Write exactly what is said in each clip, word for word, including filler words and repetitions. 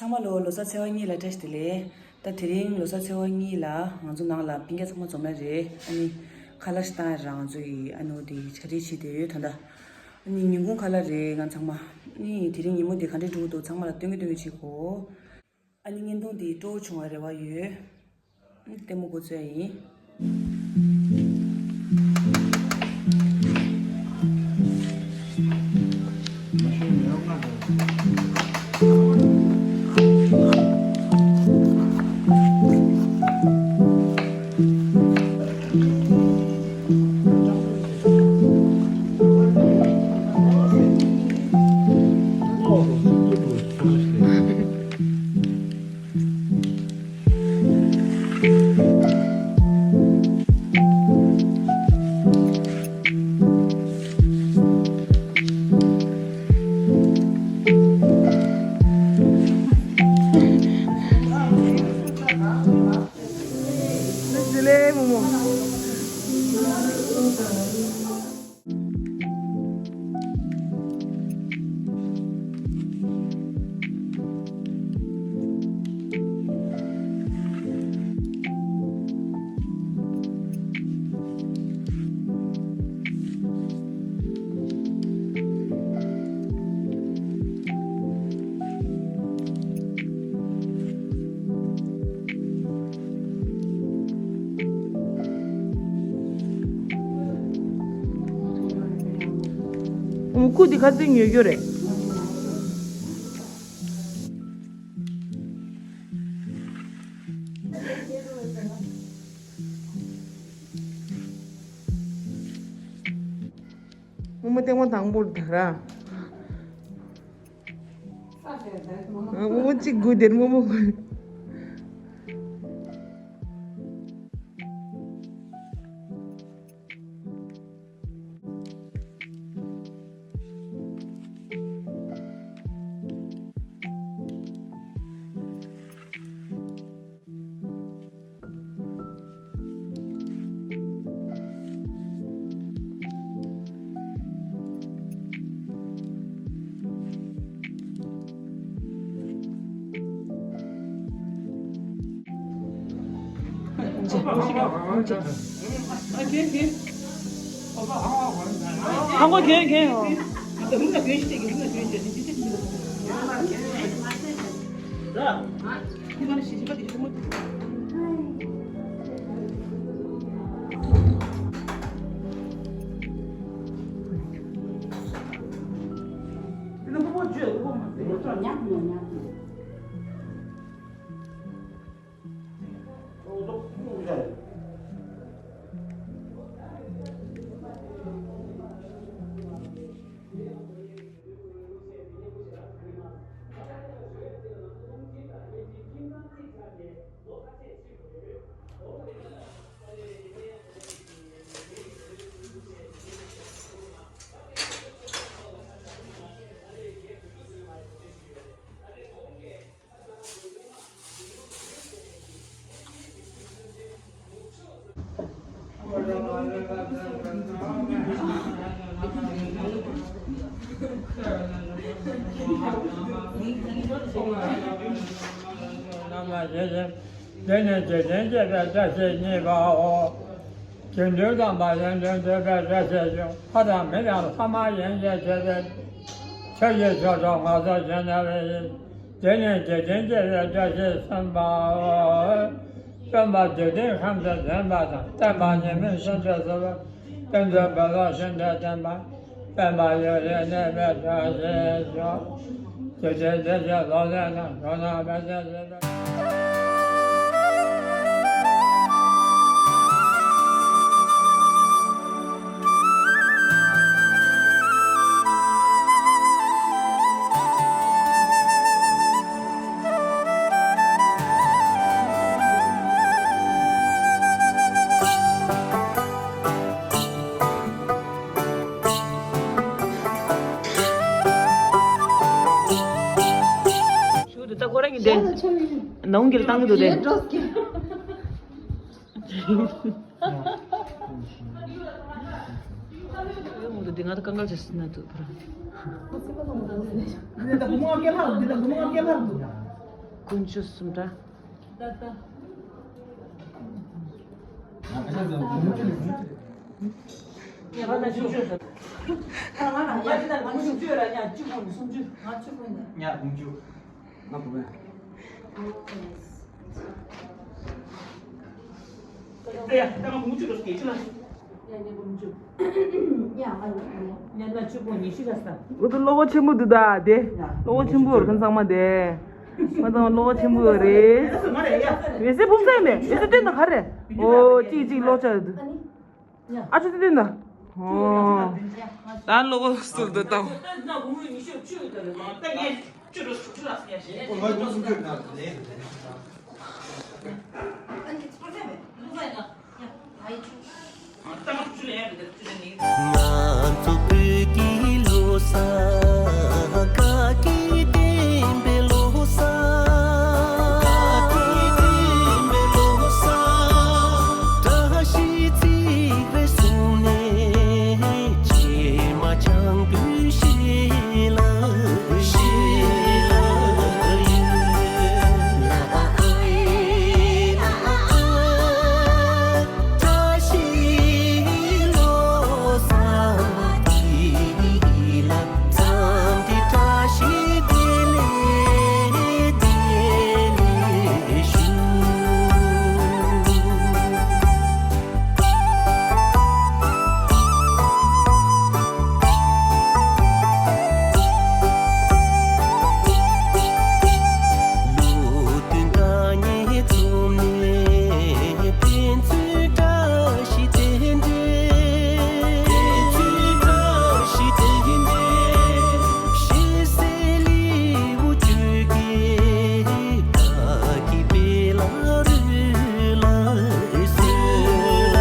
ཚང་མ་ལོ་ལོ་གསར་ཚེས་པ་གཉིས་ལ་བཀྲ་ཤིས་བདེ་ལེགས། ད་དེ་རིང་ལོ་གསར་ཚེས་པ་གཉིས་ལ་ང་ཚོ་ནང་ལ་སྤུན་ཀྱག་ཚང་མ་འཛོམས་ཡ་རེད། ཨ་ནི་ཁ་ལག་ཞིག་བཏང་ཡ་རང་ཚོ་ཡི་ཨ་ནུ་དེ་གྲ་སྒྲིག་བྱེད་དེ་ཡོད་ད་ད། ཨ་ནི་ཉིན་གུང་ཁ་ལག་རེད། ང་ཚང་མ་ཨ་ནི་དེ་རིང་ཉིན་མོ་དེ་ག་འདྲས་འགྲོ་གི་འདུག་ཚང་མ་ལ་སྟོན་གི་སྟོན་གི་བྱེད་གོ། ཨ་ནི་བརྙན་ཐུང་དེ་སྤྲོ་བོ་བྱུང་བ་རེ་བ་ཡོད། ལྟད་མོ་འགོ་བཙུགས་ཡིན། ཨུ་ཁུ་འདི་ཁ་ཚིག་ཉོ་རྒྱུ་རེད། རྨོ་མོ་ཐེངས་མ་དང་པོར་ད་ར། རྨོ་མོ་གཅིག་དགོས་དེར་རྨོ་མོ་དགོས། ཧང་གོ་གྱོན་གྱོན་ཨོ། དེ་ནས་འཇིག་རྟེན་བསྐྱེད་པའི་བཀྲ་ཤིས་གཉིས་པའོ། དགེ་འདུན་དམ་པ་ཡོན་ཏན་བསྟོད་པའི་བཀྲ་ཤིས་བཅུ། ལྷ་དང་མི་དང་ལྷ་མ་ཡིན་ཞེས་བརྗོད་པའི་ཕྱག་བཞེས་ཆོས་གྲོགས་ངོ་སོ་བཞིན་གནས་པའི། དེ་ནས་འཇིག་རྟེན་བསྐྱེད་པའི་བཀྲ་ཤིས་གསུམ་པའོ། སྟོན་པ་འཇིག་རྟེན་ཁམས་སུ་བྱོན་པ་དང་། བསྟན་པ་ཉི་མའི་ཤིན་ཏུ་གསལ་བ། ཏིང་འཛིན་བོད་ལུགས་ཤིན་ཏུ་བརྟན་པ། བསྟན་པ་ཡུན་རིང་གནས་པའི་བཀྲ་ཤིས་ཤོག་དེ་ཚེ་བདེ་གཤེགས་ལོ་ལེགས་དང་། འགྲོ་རྣམས་བདེ་ཞིང་གཤེགས་པའི། ཞུ་དེ་ད་ཁོ་རང་གི་དེ་ནང་གི་བཏང་གི་འདུག་དེ། ཡོད་མོ་འདུག་དེ་ང་ད་དཀའ་ངལ་ཆེ་སྲིད་ན་འདུག་ཕར། འདི་ད་སྒོར་མོ་ལྔ་བརྒྱ་ལྷག་འདུག་འདི་ད་སྒོར་མོ་ལྔ་བརྒྱ་ལྷག་འདུག་དཀོན་མཆོག་གསུམ་འདྲ། ད་ད། ཡ། ད་ང་བུ་མོ་བཅུ་འགྲོ་སོང་། བརྒྱད་ཅུ་ལ། ཡ། ཉེ་བུ་མོ་བཅུ། ཡ། ང་ཡ། ཉེ་ན་བཅུ་པོ་ཉི་ཤུ་ལ་ས། འོ་ད་བློ་ཁོག་ཆེན་པོ་འདུག་ད་དེ། ཡ། བློ་ཁོག་ཆེན་པོ་ཡོད་རེད་ཁོང་ཚང་མ་དེ། ཁོང་ཚང་མ་བློ་ཁོག་ཆེན་པོ་ཡོད་རེད། ང་རེད་ཡ། ཡོད་སའི་ཕུགས་བསམ་མེད། ཡོད་སའི་སྟོན་ད་ག་རེ། འོ་གཅིག་གཅིག་བློ་ཆགས་འདུག་ཨ་ནི། ཡ། ཨ་ཆུ་དེ་སྟོན་ད། འོ། ད་བློ་ཁོག་སུ་འདུག་ད། ད་ང་བུ་མོ་ཉི་ཤུ་བཅུ་ཡོད་ད་རེད། ད་ངས་བཅུ་འགྲོ་སོང་། བཅུ་ལ་སོང་ཡ། ཞེས་ཁོ་ང་བུ་མོ་སུ་འདུག་ད་ལས། ཨ་ནི་ཚོར་ཆ་མེད། ལུག་ལ་ཡ། ང་ཚོ་བོད་ཀྱི་ལོ་གསར་དགའ་སྐྱིད་ལྡན་པའི་ལོ་གསར། དགའ་སྐྱིད་ལྡན་པའི་ལོ་གསར། བཀྲ་ཤིས་བརྩེགས་པའི་གཟུགས་ནས་བྱེ་མ་ཆང་བུ་ཞིག་ལ་ཞིག་ལ་ཡོད། བཀྲ་ཤིས་ལོ་གསར་འདི་ལ་འཚམས་ཏེ་བཀྲ་ཤིས་བདེ་ལེགས་བདེ་ལེགས་ཞུ། ལོ་སྟོན་དགའ་ཉེ་འཛོམས་ནས། ཕན་ཚུན་བཀྲ་ཤིས་བདེ་ལེགས། ཕན་ཚུན་བཀྲ་ཤིས་བདེ་ལེགས། ཞེ་སའི་ལེའུ་བཅུ་གི་བདག་གི་དཔལ་ལ་རོལ་ལ་གསོལ་ལ་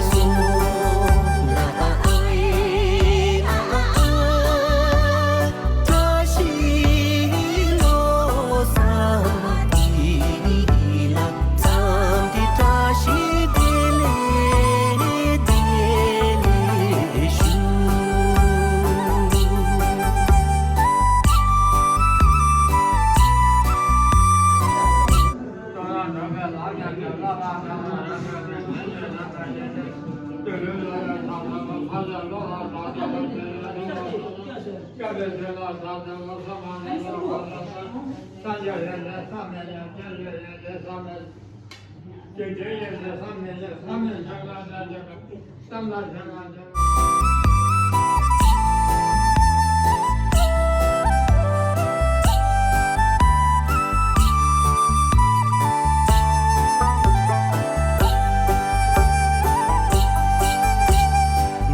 གསོལ། བཀྲ་ཤིས་ལོ་གསར་འདི་ལ་འཚམས་ཏེ་བཀྲ་ཤིས་བདེ་ལེགས་བདེ་ལེགས་ཞུ།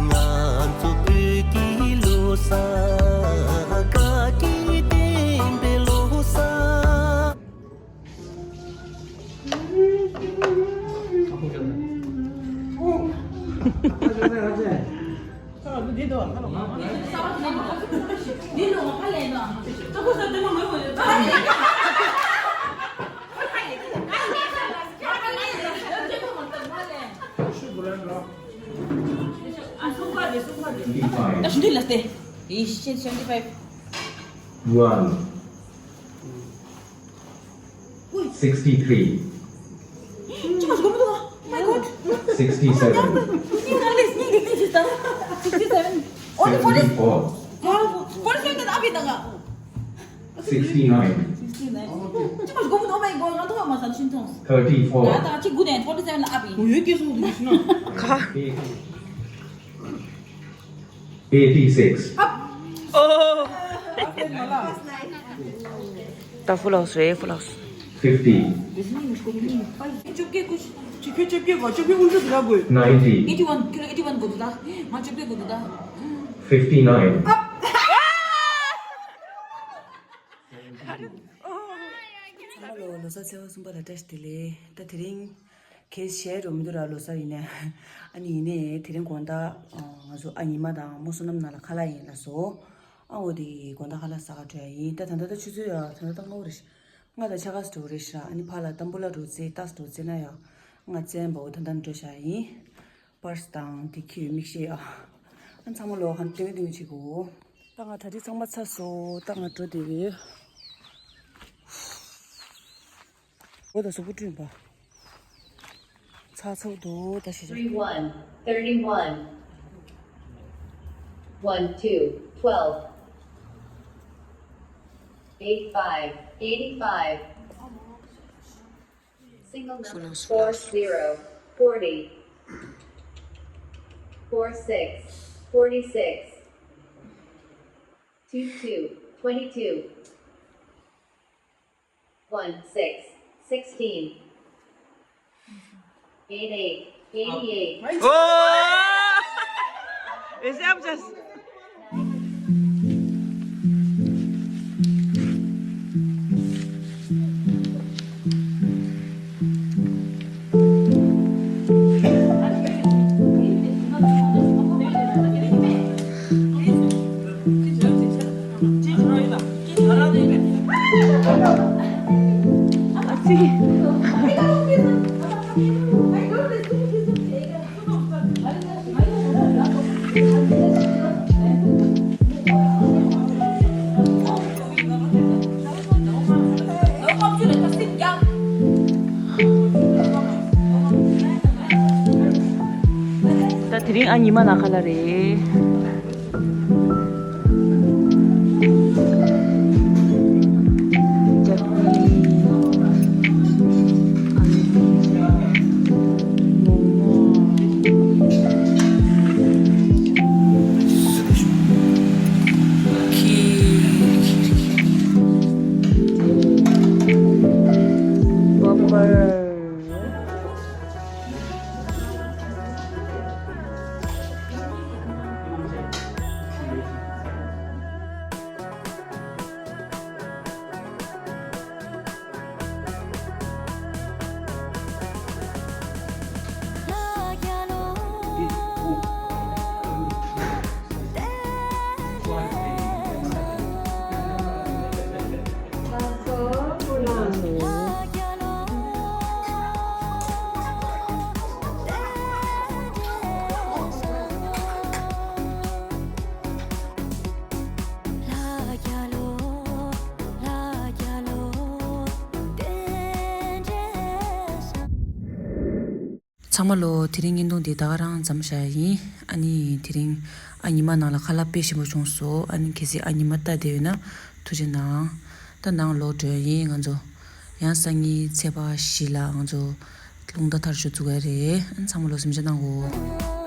ང་ཚོ་བོད་ཀྱི་ལོ་གསར། དགའ་སྐྱིད་ལྡན་པའི་ལོ་གསར། One. Sixty-three. Sixty-seven. Seventy-four. Sixty-nine. Thirty-four. Eighty-six. Oh. ད་full house རེད། Full house. Fifty. Ninety. Fifty-nine. ཚང་མ་ལོ་ལོ་གསར་ཚེས་པ་གསུམ་པ་ལ་བཀྲ་ཤིས་བདེ་ལེགས། ད་དེ་རིང་ཁྱེད་ཞལ་རོ་མི་འདུག་ར། ལོ་གསར་ཡིན་ནས། ཨ་ནི་ཡིན་ནས་དེ་རིང་དགོང་དག་ང་ཚོ་ཨ་ཉི་མ་དང་མོ་བསོད་ནམས་ནང་ལ་ཁ་ལག་ཡིན་ལ་སོ། ཨ་འོ་དེ་དགོང་དག་ཁ་ལག་ཟ་ག་འགྲོ་ཡ་ཡིན། ད་ད་ལྟ་ད་ཆུ་ཚོད་ཡ་ད་ལྟ་ལྔ་པོ་རེད་ཤག་ལྔ་དང་ཕྱེད་ཀ་ཙམ་འགྲོ་གི་རེད་ཤག་ཨ་ནི་ཕར་ལ་ཏམ་བུ་ལ་འགྲོ་རྩིས་ཏཱས་འགྲོ་རྩིས་ན་ཡ་ལྔ་ཙམ་པ་འོ་ད་ད་འགྲོ་ཤག་ཡིན། པར་སི་དང་དེ་ཁྱེར་ཡོད། མིག་ཤེལ་ཡ། ཨ་ཚང་མ་ལོ་ཧན་ཏེང་ཏེང་བྱེད་དགོས། ད་ང་གྲ་སྒྲིག་ཚང་མ་ཚར་སོང་། ད་ང་འགྲོ་བསྡད་ཡོད། འོ་ད་གཟུགས་པོ་བསྐྲུན་པ། ཚ་ཚ་འདུག་ད་ཤི་ཤི། Three one, thirty-one, one two, twelve, eight five, eighty-five, single number, four zero, forty, four six, forty-six, two two, twenty-two, one six, sixteen, eight eight, eighty-eight. Oh! Is that just ད་དེ་རིང་ཨ་ཉི་མ་ན་ག་ལ་རེད། ཚང་མ་ལོ། དེ་རིང་བརྙན་ཐུང་འདི་ད་ག་རང་མཚམས་བཞག་ཡིན། ཨ་ནི་དེ་རིང་ཨ་ཉི་མ་ནང་ལ་ཁ་ལག་དཔེ་ཞིམ་པོ་བྱུང་སོང་། ཨ་ནི་གལ་སྲིད་ཨ་ཉི་མ་ལྟ་བསྡད་ཡོད་ན་ཐུགས་རྗེ་གནང་། ད་ནང་ལོག་འགྲོ་ཡ་ཡིན། ང་ཚོ་ཡང་སང་ཉིན་ཚེས་པ་བཞི་ལ་ང་ཚོ་རླུང་རྟ་མཐར་ཕྱིན་འཛུགས་ཡ་རེད། ཨ་ནི་ཚང་མ་ལོ་གཟིམ་འཇག་གནང་གོ།